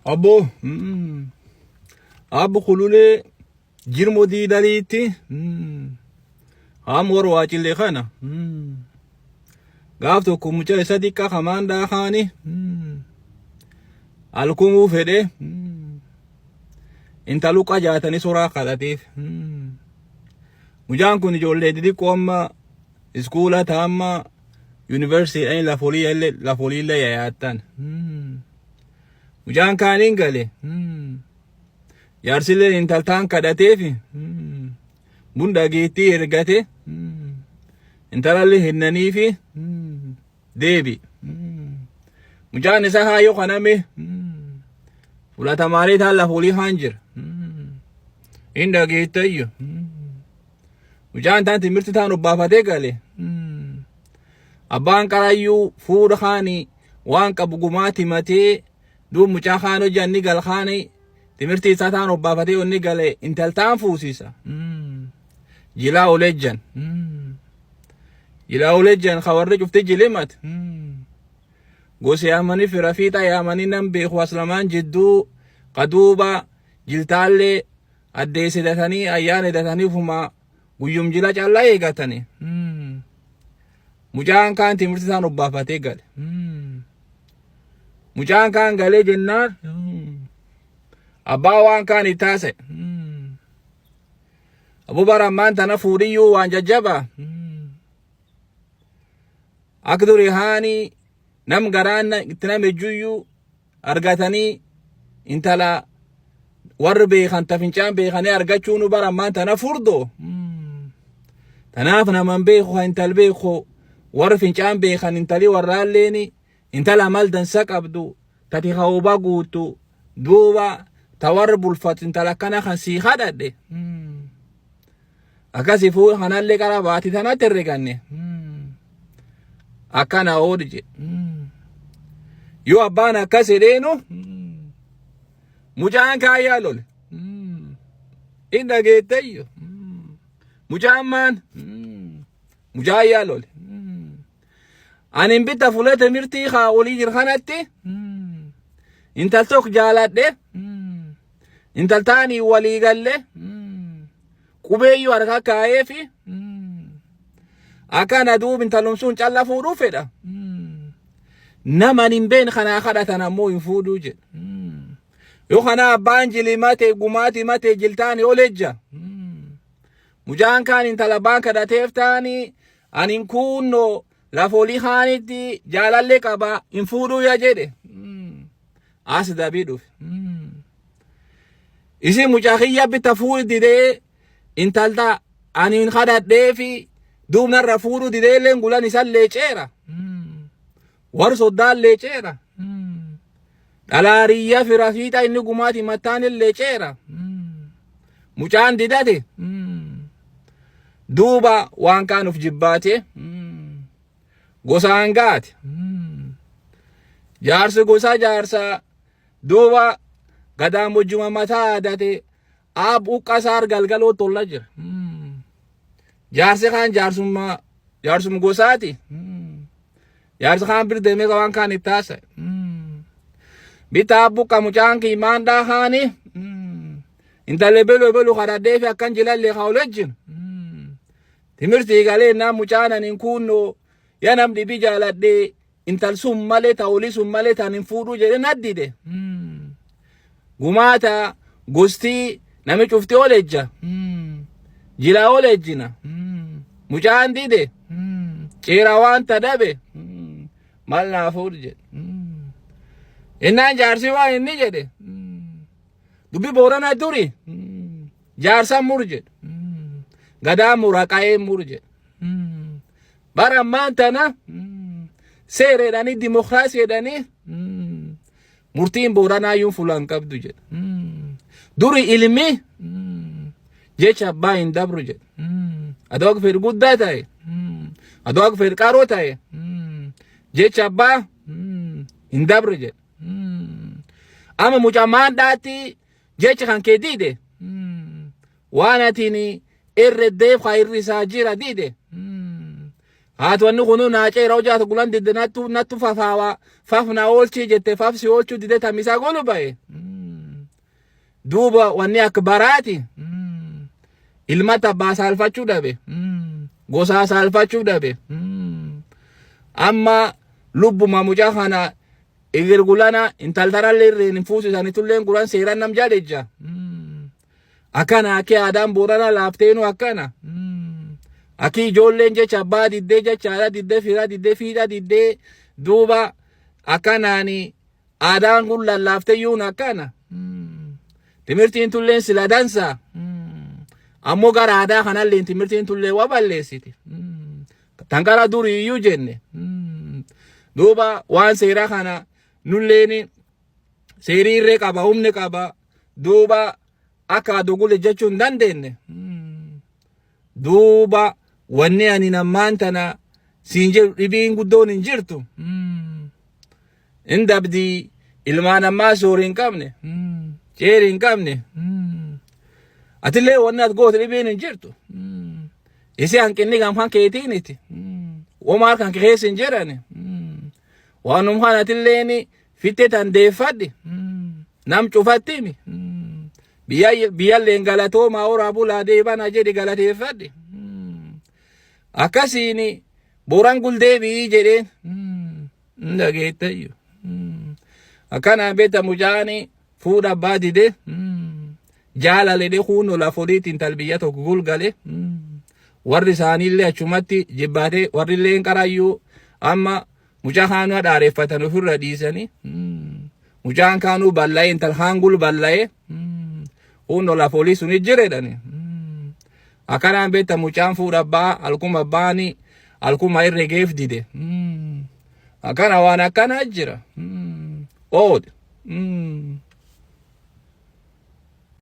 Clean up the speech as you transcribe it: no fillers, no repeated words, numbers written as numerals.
Abbo abbo kululee jirmo diidaliitti haam warra waacillee kana gaaf tokko mucaa isa xiqqaa kamaan dhaakaani alkumuu fedhe intaluqa jaatanii soraa kadhateef. Mucaan kun ijoollee xixiqqoo amma iskuula taamma yuunivarsiitiidhaan lafoliillee yayaattan. Mucaan kaaniin gale. Jaarsilleen intaltaan kadhateef bun dhageettii ergate intalallee hennaniifi deebi. Mucaan isaa haayoo kaname fulatamaalee taan lafolii haan jira. Hin dhageettayyo. Mucaan taan timirti taan obbaafatee gale. Abbaan qarayyuu fuudha kaanii waan qabu gumaati matee duub mucaa kaan hojii inni gal kaanii timirtii isaa taan obbaafatee inni gale intaltaan fuusisa. Jilaa olejjan. Jilaa olejjan ka warri cufti jilimat. Gosa yaamanii fira fiixa yaamanii nan beeku aslamaan jidduu qaduuba jiltaallee addeessidatanii ayyaana hidatanii ufuma guyyum jila callaa eegatanii. Mucaan kaan timirti isaan obbaafatee gale. Mucaan kaan galee jennaan abbaa waan kaan itti haasa'e. Abu bara ammaan tana fuudhiyyuu waan jajjabaa. Akka durii haanii nam garaan itti nama ejjuyyuu argatanii intala warri beekan ta fincaan beekanii argachuu nu bara ammaan tana furdoo. Tanaaf naman beeku kan intal beeku warri fincaan beekan intalii warraalleeni intala mal dansa qabdu tati hawba guutu duuba ta warri bulfatu intala akkana kan sii kadhadhe. Akkasi fuula kanallee qara baati tanatti herreganne. Akkana oolu jedhe. Yoo abbaan akkas jedheenu mucaan kaayyaa lole. In dhageettayyo. Mucaan maan? Mucaan yaa lole. Ani hin bitta fuula timirtii kaa olii jira kanatti intal tokko jaaladhe intal taanii walii galle qubeeyyuu harka kaa'eefi akkana duub intalum sun calla fuudhuu fedha. Nama hin beekne kanaa kadhatan ammoo hin fuudhuu jedha. Yoo kana abbaan jilimate gumaati mate jiltaani olejja. Mucaan kaan intala abbaan kadhateef taani ani kuunnoo lafa olii kaanitti jaalallee qaba hin fuudhuu ya jedhe. As dabii dhufe. Isin mucaa kiyya bitta fuudhu didee intalta ani hin kadhadhee fi duub narra fuudhu didee illee gulan isallee ceera. Warri soddaallee ceera. Dhalaariyya fira fiixa inni gumaati mattaan illee ceera. Mucaan didate. Duuba waan kaan uf jibbaate. Gosaan gaate. Jaarsi gosa jaarsa duuba gadaamojjuma mataa aadate aab uqqasaar galgaloo tolla jira. Jaarsi kaan jaarsummaa jaarsum gosaati. Jaarsi kaan bir deemee waan kaan itti haasa'e. Bitaa buqqa mucaan kiimaan dhaahaani. Intalli belu belu kadhadhee fi akkan jilallee haa olejjin. Timirtii galee naa mucaan ani hin kuunnoo yaa nam dhibi jaaladhee intal sun malee ta olii sun malee tan hin fuudhuu jedhe naddide. Gumaata gostii nami cufti ol ejja. Jila ol ejjina. Mucaan dide. Ciira waan ta dhabe. Mal naa fuudhu jedhe. Innaan jaarsi waan inni jedhe. Dubbi Booranaa duri. Jaarsa mur jedhe. Gadaa mura qa'ee mur jedhe. Bara ammaan tana seera jedhanii dimokiraasii jedhanii murtiin Booranaa iyyuu fuula hin qabdu jedha. Duri ilmi jecha abbaa hin dabru jedha. Adoo akka fedhu guddaa ta'e adoo akka fedhu qaroo ta'e jecha abbaa hin dabru jedha. Amma mucaa maandhaatti jecha kan kee diide waan atiin irra deef haa irri isaa jira diide. Haati wanni kunuu naa ceera hojii ati gulan didde nattu nattu fafaawa faf na oolchii jette faf si oolchuu dide tamisaa golu ba'e. Duuba wanni akka baraati. Ilmata abbaa saalfachuu dhabe. Gosaa saalfachuu dhabe. Amma lubbuma mucaa kana igirgulana intaltarallee irreen hin fuusisani tulleen guran seeran nam jaleja. Akkana akki aadaan Boorana laafteenu akkana. Akki ijoolleen jecha abbaa diddee, jecha haadha diddee, fira diddee, fiixa diddee, duuba akkanaani aadaan kun lallaaftee akkana. Timirtiin tulleen sila dansa. Ammoo gara aadaa kanallee timirtiin tullee waa balleessiti. Tan gara durii iyyuu jenne. Duuba waan seera kana nulleen seerii irree qaba, humni qaba. Duuba akka adugule jechuu hin dandeenye. Duuba wanni ani nammaan tana siin jedhu dhibiin guddoon hin jirtu. In dabdii ilmaan ammaa soori hin qabne. Ceeri hin qabne. Atillee wanni ati goote dhibiin hin jirtu. Isi hanqinni gamfan keetiiniti. Womaa harkan keessa hin jedhani. Waanum kana atilleen fitte tan deeffadhi. Nam cufatti himi. Biyyalleen galatoomaa, horaa bulaa deebana jedhi, galateeffadhi. Akkasiin Booran guldeebii jedheen. Hin dhageettayyu. Akkanaan beekta, mucaani fuudha abbaa dide. Jaalale kuunoo lafoliitiin talbiyya tokko gulgale. Warri isaaniillee achumatti jibbaatee, warri illee qarayyuu amma mucaa kaanuu dhaareeffatan ofirra dhiisanii. Mucaan kaanuu bal'a'ee, intal haangul bal'a'ee. Kuunoo lafolii suni jiredhani. Akkanaan beekta, mucaan fuudha abbaa alkuma abbaani alkuma herregeef dide. Akkana waan akkanaa jira. Oodhe.